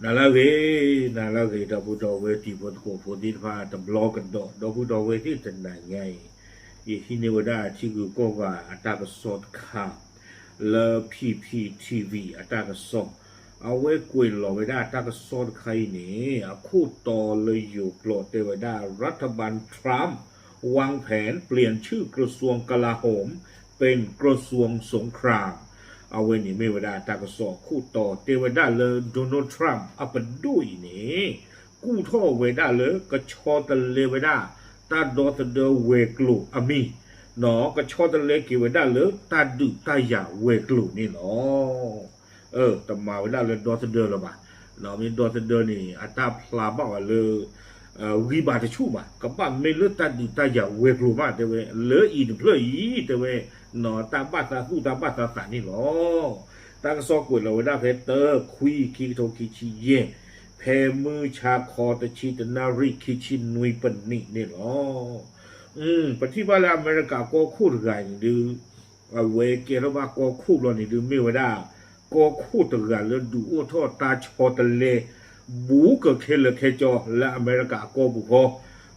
နၤလၢအဂ့ၤ, နၤလၢအဂ့ၤ ဒီပုၢ်ဒီဝဲၢ်တံၤဖိသကိးဖိသ့ၣ်တဖၣ်တဘျီကဒီး, ဒီပုၢ်ဒီဝဲၢ်သ့ၣ်တနၤညါအံၤ, ယဟံးန့ၢ်ဝဲဒၣ်ထံဂုၤကီၢ်ဂၤအတၢ်ကစီၣ်တခါ လၢ P P T V အတၢ်ကစီၣ်, အဝဲကွဲးလီၤဝဲဒၣ်တၢ်ကစီၣ်တခါအံၤန့ၣ် အခိၣ်တီလၢယိၤကျိာ်တဲဝဲဒၣ် รัฐบาลทรัมป์ วางแผนเปลี่ยนชื่อกระทรวงกลาโหมเป็นกระทรวงสงคราม အဝဲန့ၣ်မ့ၢ်ဝဲဒၣ်တၢ်ကစီၣ်အခိၣ်တီ တဲဝဲဒၣ်လၢ Donald Trump အပဒိၣ်အံၤန့ၣ် ကူၣ်ထီၣ်ဝဲဒၣ်လၢကဆီတလဲဝဲဒၣ် တၢ်ဒီသဒၢဝဲၤကျိၤအမံၤ, ကဆီတလဲက့ၤဝဲဒၣ်လၢတၢ်ဒုးတၢ်ယၤဝဲၤကျိၤန့ၣ်လီၤ. တမၤဝဲဒၣ်လၢဒီသဒၢလၢၤဘၣ်. မ့ၢ်ဒီသဒၢန့ၣ် အတၢ်ဖျါဘၣ်ဝဲလၢ ဂံၢ်ဘါတဆူၣ်ဘၣ်, ကဘၣ်မ့ၢ်လၢတၢ်ဒုးတၢ်ယၤဝဲၤကျိၤမး တဲဝဲ, လၢအံၤတဖျၢၣ်အံၤ တဲဝဲ, တၢ်ဘၣ်သးသူၣ်တၢ်ဘၣ်သးသးန့ၣ်လီၤ. တၢ်ကစီၣ်ကွဲးလီၤဝဲဒၣ်ဖဲတၢ ခွံ ခံကထိခံဆံယဲၢ်, ဖဲမုၢ်ဆါခီတဆံတနၣ်ရံၣ်ခံဆံနွံပနံးန့ၣ်လီၤ. ပထံၣ်ဘၣ်လၢအမဲရကၤကီၢ်ခိၣ်တဂၤအံၤဒုး အဝဲကဲထီၣ်ဘၣ်ကီၢ်ခိၣ်ဘျီန့ၣ်ဒုး မ့ၢ်ဝဲဒၣ် ကီၢ်ခိၣ်တဂၤလၢဒုးအိၣ်ထီၣ်တၢ်ဆီတလဲ ဘူးကခဲလၢာ်ခဲဆ့လၢအမဲရကၤအကီၢ်ပူၤ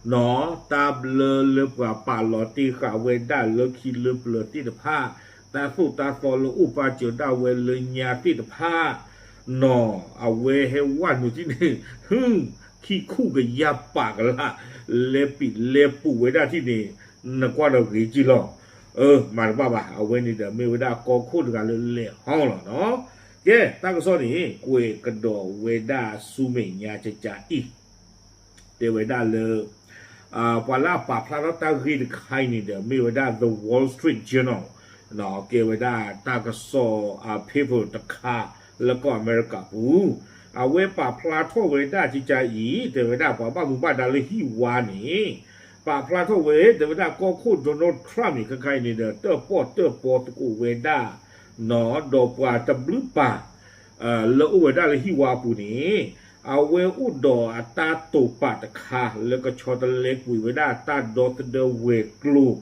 ဃီ, တၢ်ဘျၢလၢပှၤပာ်လီၤတ့ၢ်ဃာ်ဝဲဒၣ်လၢခံလၢပျၢၤသ့ၣ်တဖၣ်, တၢ်သိၣ်တၢ်သီလၢအိၣ်ပာ်စၢၤဒၣ်ဝဲလၢညါသ့ၣ်တဖၣ်, အဝဲဟဲဝဲနုာ်ထံၣ်န့ၣ် ဟု ခံခူၣ်ကယၢ်ပာ်ကလာ် လဲၤပံာ်လဲၤပူၤဝဲဒၣ်ထံၣ်န့ၣ် နကွၢ်ဒီးဂ့ၤကံလီၤ. မၤတဘၣ်ဘၣ်, အဝဲန့ၣ်ဒီးမ့ၢ်ဝဲဒၣ်ကီၢ်ခိၣ်တဂၤလၢလဲၤဟီလီၤနီၤ. ကဲ တၢ်ကစီၣ်န့ၣ် ကွဲးကဒီးဝဲဒၣ်ဆူမဲာ်ညါကကါအံၤ တဲဝဲဒၣ်လၢ ပှၤလၢအပာ်ဖျါထီၣ်တၢ်ဂ့ၢ်တခါအံၤန့ၣ်ဒီး မ့ၢ်ဝဲဒၣ် The Wall Street Journal ကဲဝဲဒၣ်တၢ်ကစီၣ် paper တခါ လၢကီၢ်အမဲရကၤပူၤ, အဝဲပာ်ဖျါထီၣ်ဝဲဒၣ်ကကါအံၤ တဲဝဲဒၣ်ပှၤဘၣ်မူဘၣ်ဒါလၢဟံၣ်ဝါန့ၣ် ပာ်ဖျါထီၣ်ဝဲ တဲဝဲဒၣ်ကီၢ်ခိၣ် Donald Trump န့ၣ် ခဲခါအံၤန့ၣ်ဒီး တၢၣ်ပီၣ်တၢၣ်ပီသကိးဝဲဒၣ် ဒီးပှၤတဘျုးပၤ လၢအိၣ်ဝဲဒၣ်လၢဟံၣ်ဝါအပူၤန့ၣ် အဝဲအိၣ်ဒီးအတၢ်တိာ်ပာ်တခါ လၢကဆီတလဲကွံာ်ဝဲဒၣ်တၢ်ဒီသဒၢဝဲၤကျိၤ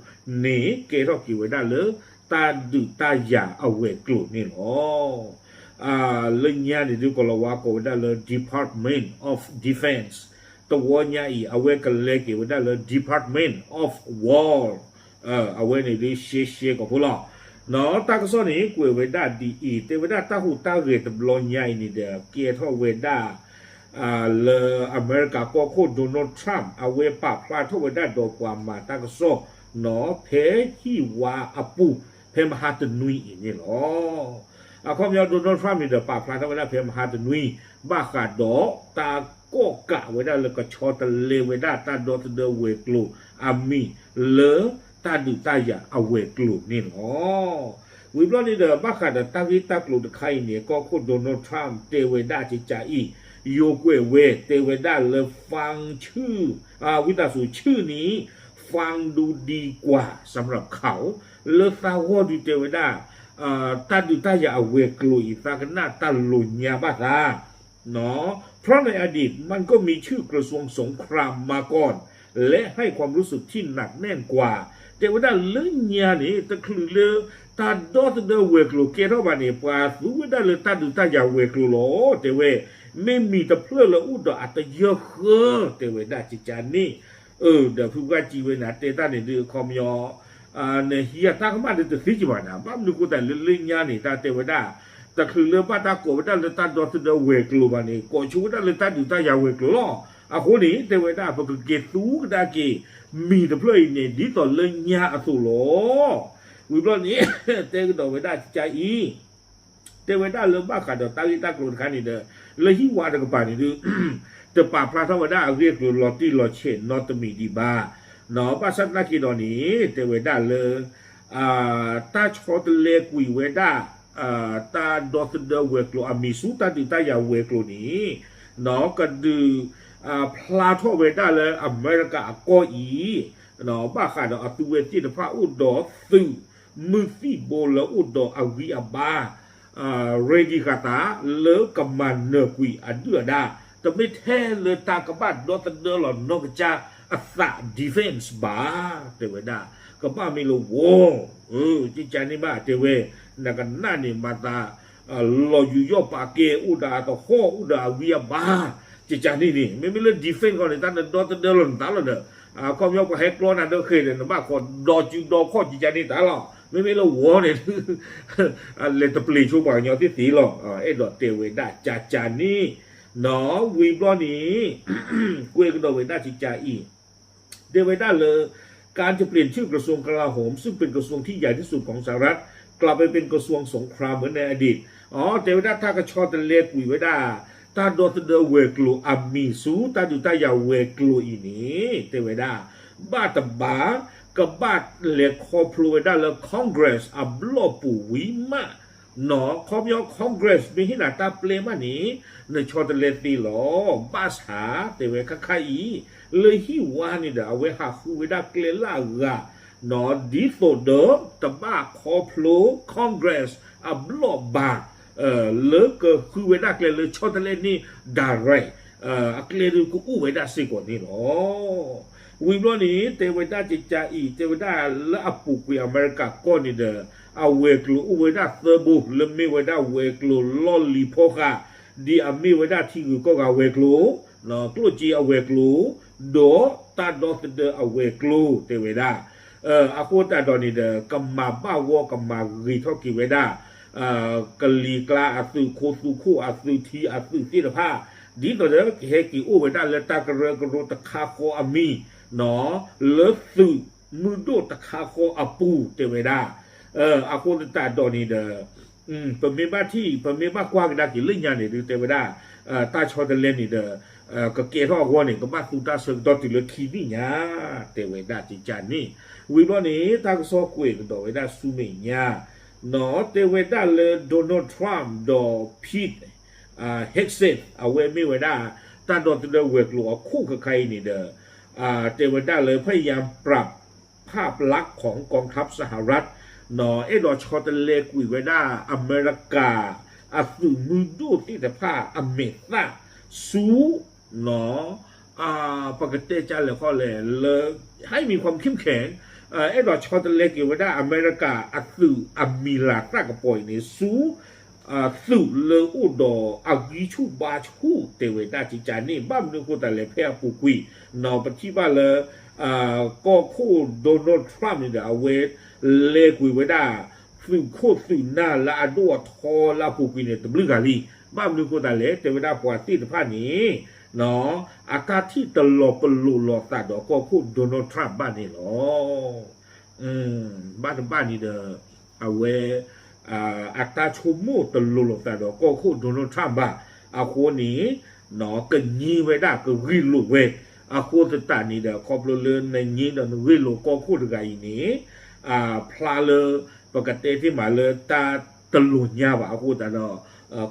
န့ၣ် ကဲထီၣ်က့ၤဝဲဒၣ်လၢ တၢ်ဒုးတၢ်ယၤအဝဲၤကျိၤန့ၣ်လီၤ. လၢညါန့ၣ်ဒုး ကီၢ်လီၤဝါကိးဝဲဒၣ်လၢ Department of Defense, တဝီညါအံၤ အဝဲကလဲက့ၤဝဲဒၣ်လၢ Department of War, အဝဲန့ၣ်ဒုးရှဲရှဲကိာ်ဖိလီၤ. တၢ်ကစီၣ်န့ၣ် ကွဲးဝဲဒၣ်ဒ်အံၤ, တဲဝဲဒၣ်တၢ်ဟူးတၢ်ဂဲၤတဘျီညါအံၤန့ၣ်ဒီး ကဲထီၣ်ဝဲဒၣ် လၢအမဲရကၤကီၢ်ခိၣ် Donald Trump အဝဲပာ်ဖျါထီၣ်ဝဲဒၣ်ဒီးပှၤမၤတၢ်ကစီၣ်နီၤ ဖဲဟံၣ်ဝါအပူၤ ဖဲမဟါတနွံအံၤန့ၣ်လီၤ. အခီပညီ Donald Trump န့ၣ်ဒီး ပာ်ဖျါထီၣ်ဝဲဒၣ်ဖဲမဟါတနွံ ဘၣ်ဃးဒီးတၢ်ကီၣ်ကးဝဲဒၣ်လၢကဆီတလဲဝဲဒၣ်တၢ်ဒီသဒၢဝဲၤကျိၤအမံၤလၢတၢ်ဒုးတၢ်ယၤအဝဲၤကျိၤန့ၣ်လီၤ. ဝံၤဘျီန့ၣ်ဒီး ဘၣ်ဃးဒီးတၢ်ဂ့ၢ်တၢ်ကျိၤတခါအံၤန့ၣ် ကီၢ်ခိၣ် Donald Trump တဲဝဲဒၣ်ကကါအံၤ, ယိၤကွဲးဝဲ တဲဝဲဒၣ်လၢ fund ဆူၣ်, ဝံသးစူၤဆူၣ်န့ၣ် fund ဒုးဒံကွၢ် စำหรับเขา လၢသးဂီၢ်ဒုးတဲဝဲဒၣ် တၢ်ဒုးတၢ်ယၤအဝဲၤကျိၤအံၤ သးကနၣ်တၢ်လိာ်ညါဘၣ်သး เพราะในอดีตมันก็มีชื่อกระทรวงสงครามมาก่อน และให้ความรู้สึกที่หนักแน่นกว่า တဲဝဲဒၣ်လၢညါန့ၣ် တချုးလၢ တၢ်ဒီသဒၢဝဲၤကျိၤကဲထီၣ်ဘၣ်န့ၣ် ပှၤသူဝဲဒၣ်လၢတၢ်ဒုးတၢ်ယၤဝဲၤကျိၤလီၤ တဲဝဲ, မ့မ့ၢ်တဖျၢၣ်လၢအိၣ်ဒီးအတယၢၢ်ဃၢ တဲဝဲဒၣ်ကကါန့ၣ် ဒီးဖုပှၢ်ကံဝဲန့ၣ် တဲတၢ်န့ၣ်ဒုးအခီပညီ နဟံးအတၢ်ကမၣ်ဒုးတသ့ကဘၣ်နၤ, ဘၣ်မနုၤဃိသတးလၢလၢညါန့ၣ် တၢ်တဲဝဲဒၣ် တချုးလၢဘၣ်တၢ်ကိးဝဲဒၣ်လၢတၢ်ဒီသဒၢဝဲၤကျိၤဘၣ်န့ၣ် ကိးဆိဝဲဒၣ်လၢတၢ်ဒုးတၢ်ယၤဝဲၤကျိၤလီၤ. အဃိန့ၣ် တဲဝဲဒၣ် ပကက့ၤသူကဒါက့ၤ မံၤတဖျၢၣ်အံၤန့ၣ် ဒ်သိးလၢညါအသိးလီၤ. ဝံၤဘျီန့ၣ် တဲကဒီးဝဲဒၣ်ကကါအံၤ တဲဝဲဒၣ်လၢဘၣ်ဃးဒီးတၢ်ဂ့ၢ်တၢ်ကျိၤတခါန့ၣ်ဒီး လၢဟံၣ်ဝါတကပၤန့ၣ်ဒုး တပာ်ဖျါထီၣ်ဝဲဒၣ်အဂ့ၢ်အကျိၤလီၤတံၢ်လီၤဆဲးနီတမံၤဒံးဘၣ်. ဘၣ်ဆၣ်သနာ်က့ဒီးန့ၣ် တဲဝဲဒၣ်လၢ တၢ်ဆီတလဲကွံာ်ဝဲဒၣ် တၢ်ဒီသဒၢဝဲၤကျိၤအမံၤဆူတၢ်ဒုးတၢ်ယၤဝဲၤကျိၤန့ၣ် ကဒုး ဖျါထီၣ်ဝဲဒၣ်လၢအမဲရကၤအကီၢ်အံၤ ဘၣ်ဃးဒီးအသုဝဲသ့ၣ်တဖၣ်အိၣ်ဒီးသုးမုၢ်သံၣ်ဘိလၢအိၣ်ဒီးအဂံၢ်အဘါ ready ဃာ်သး လၢကမၤနၢၤကွံာ်အဒုၣ်အဒါ တမ့ၢ်ထဲလၢတၢ်ကဘၣ်ဒီသဒၢလီၤနီၢ်ကစၢ်အသး defense ဘၣ် တဲဝဲဒၣ် ကဘၣ်မ့ၢ်လၢ war ကကါန့ၣ်ဘၣ် တဲဝဲ နကနၣ်န့ၣ်မၤသး လီၤယူၤယီၣ်ပာ်ကဲ အိၣ်ဒီးအသဟီၣ် အိၣ်ဒီးအဂံၢ်အဘါ ကကန့ၣ်န့ၣ် မ့မ့ၢ်လၢ defense ခီန့ၣ် တၢ်နဒီသဒၢလီၤနသးလီၤဒီး အခီပညီပှၤဟဲကျီနၤဒီးဃဲၤဒီး နဘၣ်ခိးဒီစုဒီခီၣ် ကကန့ၣ်တၢ်လီၤ. မ့မ့ၢ်လၢဝီၤန့ၣ် လဲၤတပျ့ၤဆိပှၤကညီသ့ၣ်သ့ၣ်လီၤ. အဲၣ်ဒိးတဲဝဲဒၣ်ကကန့ၣ် ဝံၤဘျီန့ၣ် ကွဲးကဒီးဝဲဒၣ်ကကအံၤ တဲဝဲဒၣ်လၢ การจะเปลี่ยนชื่อกระทรวงกลาโหม ซึ่งเป็นกระทรวงที่ใหญ่ที่สุดของสหรัฐ กลับไปเป็นกระทรวงสงครามเหมือนในอดีต အတဲဝဲဒၣ်တၢ်ကဆီတလဲကွံာ်ဝဲဒၣ် တၢ်ဒီသဒၢဝဲၤကျိၤအမံၤဆူ တၢ်ဒုးတၢ်ယၤဝဲၤကျိၤအံၤန့ၣ် တဲဝဲဒၣ် ဘၣ်တဘၣ် ကဘၣ်လဲၤခီဖျိဝဲဒၣ်လၢ Congress အဘျီၣ်ပူၤဝံၤမး နီၢ် ခီပညီ Congress မ့ၢ်ဟ့ၣ်နၤတၢ်ပျဲမးန့ၣ် နဆီတလဲသ့လီၤ. ဘၣ်ဆၣ် တဲဝဲခါခါအံၤ လၢဟံၣ်ဝါန့ၣ်ဒီး အဝဲဟးဃုဝဲဒၣ်ကျဲလၢအဂၤ နီၢ် ဒ်သိးဒီး တဘၣ်ခီဖျိ Congress အဘျီၣ်ဘၣ် လၢကဃုဝဲဒၣ်ကျဲလၢဆီတလဲန့ၣ် direct အကျဲဒုးကအိၣ်ဝဲဒၣ်စ့ၢ်ကီးန့ၣ်လီၤ. ဝံၤဘျီန့ၣ် တဲဝဲဒၣ်ကကအံၤ တဲဝဲဒၣ်လၢအပူၤကွံာ်အမဲရကၤကီၢ်န့ၣ်ဒီး အဝဲၤကျိၤအိၣ်ဝဲဒၣ်သၢဘိ လၢမ့ၢ်ဝဲဒၣ်ဝဲၤကျိၤလီၢ်လံၤဖီဃး ဒ်အမ့ၢ်ဝဲဒၣ်ထံဂုၤကီၢ်ဂၤဝဲၤကျိၤ ကျိၣ်စ့အဝဲၤကျိၤ ဒီးတၢ်ဒီသဒၢအဝဲၤကျိၤ တဲဝဲဒၣ် အဃိသတးဒီးန့ၣ်ဒီး ကမၤဘၣ်ဂီၢ်ကမၤဂ့ၤထီၣ်က့ၤဝဲဒၣ် ကလံၤကျါအသုး ခိသူခိၣ်အသုး ထံအသုးသ့ၣ်တဖၣ် ဒ်သိးဒီးကဟဲက့ၤအိၣ်ဝဲဒၣ်လၢတၢ်ကရၢကရိတခါဃီအမံၤ လၢသုးမုၢ်ဒိၣ်တခါဃီအပူၤ တဲဝဲဒၣ် အဃိသတးဒီးန့ၣ်ဒီး ပမ့ၢ်ဘၣ်ထံၣ် ပမ့ၢ်ဘၣ်ကွၢ်ကဒါက့ၤလၢညါန့ၣ်ဒုး တဲဝဲဒၣ် တၢ်ဆီတလဲန့ၣ်ဒီး ကကဲထီၣ်အဂီၢ်န့ၣ် ကဘၣ်သူတၢ်ဆၢကတီၢ်တုၤလၢခံနံၣ်ညါ တဲဝဲဒၣ်ကကန့ၣ် ဝံၤဘျီန့ၣ် တၢ်ကစီၣ်ကွဲးကဒီးဝဲဒၣ်ဆူမဲာ်ညါ နီၢ် တဲဝဲဒၣ်လၢ Donald Trump ဒီး Pete Hegseth အဝဲမ့ၢ်ဝဲဒၣ် တၢ်ဒီသဒၢဝဲၤကျိၤအခိၣ်ခဲခါအံၤန့ၣ်ဒီး တဲဝဲဒၣ်လၢ พยายามปรับภาพลักษณ์ของกองทัพสหรัฐ နီၢ် အဲၣ်ဒိးဆီတလဲကွံာ်ဝဲဒၣ် အမဲရကၤ အသုးမုၢ်ဒိၣ်သ့ၣ်တဖၣ်အမဲာ်သၣ်ဆူ နီၢ် ပကတဲကလဲာ်ခီလဲၣ် လၢ ให้มีความเข้มแข็ง အဲၣ်ဒိးဆီတလဲက့ၤဝဲဒၣ် အမဲရကၤအသုးအမံၤလၤသၣ်ကပီၤအံၤန့ၣ် ဆူ သုးလၢအိၣ်ဒီးအဂံၢ်ဆူၣ်ဘါဆူၣ် တဲဝဲဒၣ်ကကန့ၣ် ဘၣ်မနုၤအဃိသတးလဲၣ် ဖဲအပူၤကွံာ် နီၢ် ပထံၣ်ဘၣ်လၢ ကီၢ်ခိၣ် Donald Trump န့ၣ်ဒီး အဝဲလဲၤကွံာ်ဝဲဒၣ် သုးခိၣ်သုးနၢ်လၢအဒိၣ်အထီလၢအပူၤကွံာ်န့ၣ် တဘျုးဂၤလံ. ဘၣ်မနုၤအဃိသတးလဲၣ် တဲဝဲဒၣ်ပှၤသ့ၣ်တဖၣ်န့ၣ် အတၢ်ထံၣ်တလီၤပလိာ်လိာ်သးဒီးကီၢ်ခိၣ် Donald Trump ဘၣ်န့ၣ်လီၤ. ဘၣ်တဘၣ်န့ၣ်ဒီး အဝဲ အတၢ်ဆိကမိၣ်တလိၤလိာ်သးဒီးကီၢ်ခိၣ် Donald Trump ဘၣ်. အဃိန့ၣ် ကငြင်းဝဲဒၣ် ကဂ့ၢ်လိာ်ဝဲ. အဃိသတးန့ၣ်ဒီး ခီဖျိလၢနငြင်းဒီးနဂ့ၢ်လိာ်ကီၢ်ခိၣ်တဂၤအံၤန့ၣ် ဖျါလၢ ပကတဲသ့မးလၢတၢ်တလိၤညါဘၣ်အဃိသတးဒီး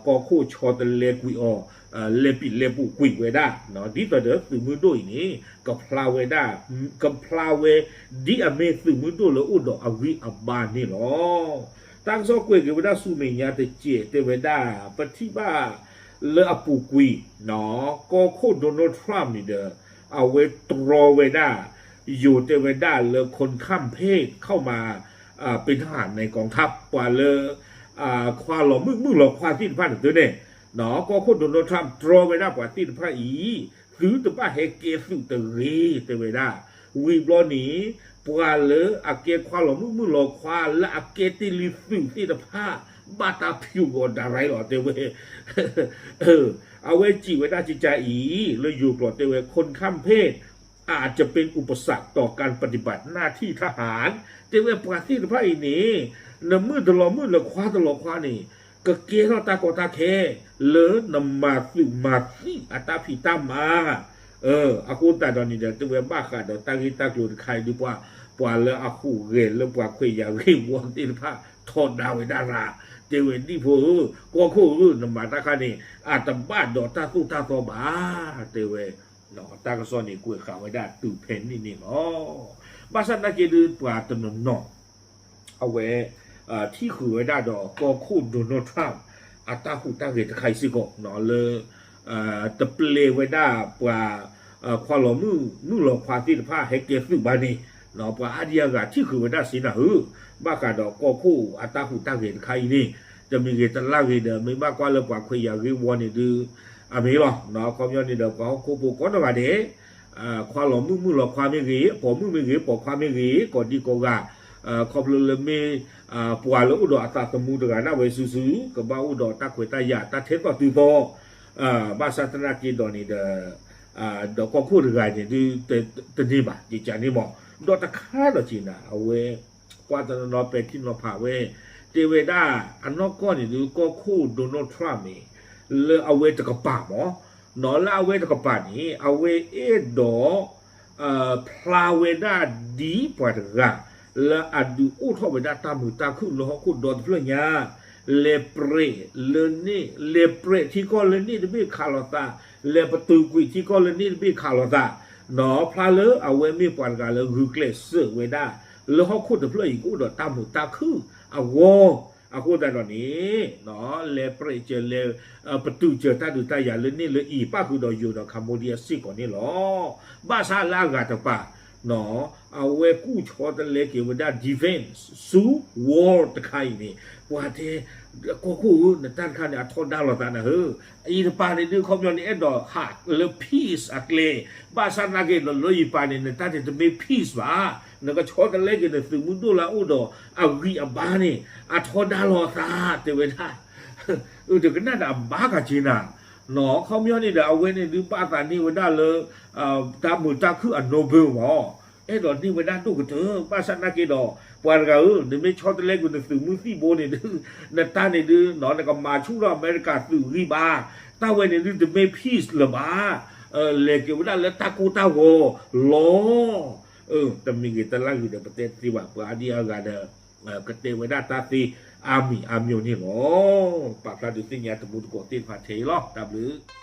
ကီၢ်ခိၣ်ဆီတလဲကွံာ်အီၤ လဲၤပံာ်လဲၤပူၤကွံာ်ဝဲဒၣ် ဒ်သိးဒီးသုးမုၢ်ဒိၣ်အံၤန့ၣ် ကဖျါဝဲဒၣ် ကဖျါဝဲ ဒ်အမ့ၢ်သုးမုၢ်ဒိၣ်လၢအိၣ်ဒီးအဂံၢ်အဘါန့ၣ်လီၤ. တၢ်ကစီၣ်ကွဲးက့ၤဝဲဒၣ်ဆူမဲာ်ညါတစဲးတဲဝဲဒၣ် ပထံၣ်ဘၣ်လၢအပူၤကွံာ် ကီၢ်ခိၣ် Donald Trump န့ၣ်ဒီး အဝဲတြီဝဲဒၣ် ယိၤတဲဝဲဒၣ်လၢ คนข้ามเพศเข้ามาเป็นทหารในกองทัพ ပှၤလၢ ခွါလီၤမုၣ်မုၣ်လီၤခွါသ့ၣ်တဖၣ်န့ၣ်သ့န့ၣ် ကီၢ်ခိၣ် Donald Trump တြီဝဲဒၣ်ပှၤသ့ၣ်တဖၣ်အံၤ သုတဘၣ်ဟဲကဲသုးတဂ့ၤ တဲဝဲဒၣ်. ဝံၤဘျီန့ၣ် ပှၤလၢအကဲခွါလီၤမုၣ်မုၣ်လီၤခွါ လၢအကဲတ့ၢ်လံသုးသ့ၣ်တဖၣ် ဘၣ်တၢ်ဖၠူးဂီၤဒၣ်ရၤလီၤ တဲဝဲ အဝဲစံးဝဲဒၣ်ကကအံၤ လၢယိၤကျိာ်တဲဝဲ คนข้ามเพศ อาจจะเป็นอุปสรรคต่อการปฏิบัติหน้าที่ทหาร တဲဝဲပှၤသ့ၣ်တဖၣ်အံၤန့ၣ် နမုၣ်တလီၤမုၣ် နခွါတလီၤခွါန့ၣ် ကကဲထီၣ်တၢ်ကီတၢ်ခဲ လၢနမၤသုးမၤသံၣ်အတၢ်ဖံးတၢ်မၤ အဃိသတးဒီးန့ၣ်ဒီး တဲဝဲဘၣ်ဃးဒီးတၢ်ဂ့ၢ်တၢ်ကျိၤတခါအံၤဒုး ပှၤလၢအဟူးဂဲၤလၢပှၤခွဲးယာ်ဂ့ၢ်ဝီသ့ၣ်တဖၣ် ထီဒါဝဲဒၣ်ရၤ တဲဝဲဒ်ဖိဧၢ ကီၢ်ခိၣ်ဧၢ နမၤတၢ်ခါန့ၣ် အတဘၣ်ဒီးတၢ်သိၣ်တၢ်သီဘၣ် တဲဝဲ တၢ်ကစီၣ်န့ၣ်ကွဲးဃာ်ဝဲဒၣ်တုၤဖဲန့ၣ်န့ၣ်လီၤ. ဘၣ်ဆၣ်သနာ်က့ဒုးပှၤတနီၤနီၤ အဝဲ ထံၣ်ဃုာ်ဝဲဒၣ်ဒီးကီၢ်ခိၣ် Donald Trump အတၢ်ဟူးတၢ်ဂဲၤတခါအံၤစ့ၢ်ကီး လၢ တပျဲဝဲဒၣ်ပှၤ ခွါလီၤမုၣ်မုၣ်လီၤခွါသ့ၣ်တဖၣ်ဟဲကဲသုးဘၣ်န့ၣ် ပှၤအါဒံအါဂၤထံၣ်ဃုာ်ဝဲဒၣ်စ့နၤဧၢ ဘၣ်ဃးဒီးကီၢ်ခိၣ်အတၢ်ဟူးတၢ်ဂဲၤတခါအံၤန့ၣ် တမံၤဂ့ၤတလါဂ့ၤဒီး မ့ၢ်ဘၣ်ကွၢ်လၢပှၤခွဲးယာ်ဂ့ၢ်ဝီန့ၣ်ဒုး အမ့ၢ်လီၤ. အခီပညီန့ၣ်ဒီး ပှၤဟီၣ်ခိၣ်ဖိကိးနီၢ်ဂၤဒဲး ခွါလီၤမုၣ်မုၣ်လီၤခွါမ့ၢ်ဂ့ၤ, ပိာ်မုၣ်မ့ၢ်ဂ့ၤ, ပိာ်ခွါမ့ၢ်ဂ့ၤ, ကိးဒံကိးဂၤ ခီဖျိလၢမ့ၢ် ပှၤလၢအိၣ်ဒီးအသးသမူတဂၤဒၣ်ဝဲစုာ်စုာ် ကဘၣ်အိၣ်ဒီးတၢ်ခွဲးတၢ်ယာ် တၢ်ထဲသိးတုၤသိး ဘၣ်ဆၣ်သနာ်က့ဒီးန့ၣ်ဒီး ဒီးကီၢ်ခိၣ်တဂၤန့ၣ်ဒုး တန့ၢ်ဘၣ် ကကန့ၣ်မး ဒီးတခါဒီးက့ၤနၤ အဝဲ ကွၢ်တနီၤနီၤပဲာ်ထံနီၤဖးဝဲ တဲဝဲဒၣ် အနီၢ်ကီၢ်န့ၣ်ဒုး ကီၢ်ခိၣ် Donald Trump န့ၣ် လၢအဝဲတကပၤမး နီၤလၢအဝဲတကပၤန့ၣ် အဝဲအဲၣ်ဒိး ဖျါဝဲဒၣ်ဒ်ပှၤတဂၤ လၢအဒုးအိၣ်ထီၣ်ဝဲဒၣ်တၢ်မုာ်တၢ်ခုၣ်လၢဟီၣ်ခိၣ်ဒီတဖျၢၣ်ညါ လဲၤပြဲးလၢန့ၣ် လဲၤပြဲးထံကီၢ်လၢန့ၣ်တဘ့ၣ်ခးလိာ်သး လဲၤပတုာ်ကွံာ်ထံကီၢ်လၢန့ၣ်တဘ့ၣ်ခးလိာ်သး နီၤဖျါလၢအဝဲမ့ၢ်ပှၤတဂၤလၢဂုာ်ကျဲးစၢးဝဲဒၣ် လၢဟီၣ်ခိၣ်တဖျၢၣ်အံၤကအိၣ်ဒီးတၢ်မုာ်တၢ်ခုၣ်အဂီၢ် အဃိသတးဒီးန့ၣ် လဲၤပြဲးစၢၤလဲၤ ပတုာ်စၢၤတၢ်ဒုးတၢ်ယၤလၢန့ၣ်လၢအံၤ ပၣ်ဃုာ်ဒီးယိၤဒီး Cambodia စ့ၢ်ကီးန့ၣ်လီၤ. ဘၣ်ဆၣ်လၢအဂၤတကပၤ အဝဲကူၣ်ဆီတလဲက့ၤဝဲဒၣ် defense ဆူ war တခါအံၤန့ၣ် ပှၤတဲ ကီၢ်ခိၣ်ဧၢ နတၢ်တခါန့ၣ် အထီဒါလိာ်သးနၤဧၢ, အံၤတပၤန့ၣ်ဒုး ခီပညီန့ၣ် အဲၣ်ဒိးဟးလၢ peace အကျဲ, ဘၣ်ဆၣ်သနာ်က့ဒီး လၢယပၤန့ၣ် နတၢ်န့ၣ်တမ့ၢ် peace ဘၣ်, နကဆီတလဲက့ၤနသုးမုၢ်ဒိၣ်လၢအအိၣ်ဒီးအဂံၢ်အဘါန့ၣ် အထီဒါလိာ်သး တဲဝဲဒၣ် အတကနၣ်ဒီးအဘၣ်ကက့ၤနၤ, နီၤ ခီပညီန့ၣ်ဒီး အဝဲန့ၣ်ဒုးဘၣ်သးန့ၢ်ဝဲဒၣ်လၢ တၢ်မုာ်တၢ်ခုၣ်အ Nobel မး အဲၣ်ဒိးန့ၢ်ဝဲဒၣ်ဒိၣ်ကတၢၢ်, ဘၣ်ဆၣ်သနာ်က့ဒီး ပှၤတဂၤဧၢ နမ့ၢ်ဆီတလဲကွံာ်နသုးမုၢ်သံၣ်ဘိန့ၣ်ဒုး နတၢ်န့ၣ်ဒုး နကမၤဆူၣ်ထီၣ်အမဲရကၤသုးဂံၢ်ဘါ, တၢ်ဝဲန့ၣ်ဒုးတမ့ၢ် peace လၢၤဘၣ်, လဲၤက့ၤဝဲဒၣ်လၢတၢ်ကိၢ်တၢ်ဂီၤလီၤ. တမံၤဂ့ၤတလါဂ့ၤဒီး ပတဲတသ့ဘၣ် ပှၤအါဒံအါဂၤဒီး ကတဲဝဲဒၣ်တၢ်သ့အါမံၤအါမျိၤန့ၣ်လီၤ. ပာ်ဖျါဒုးသ့ၣ်ညါတမူတကိးသ့ၣ်တဖၣ်ထဲအံၤလီၤ. တၢ်ဘျုး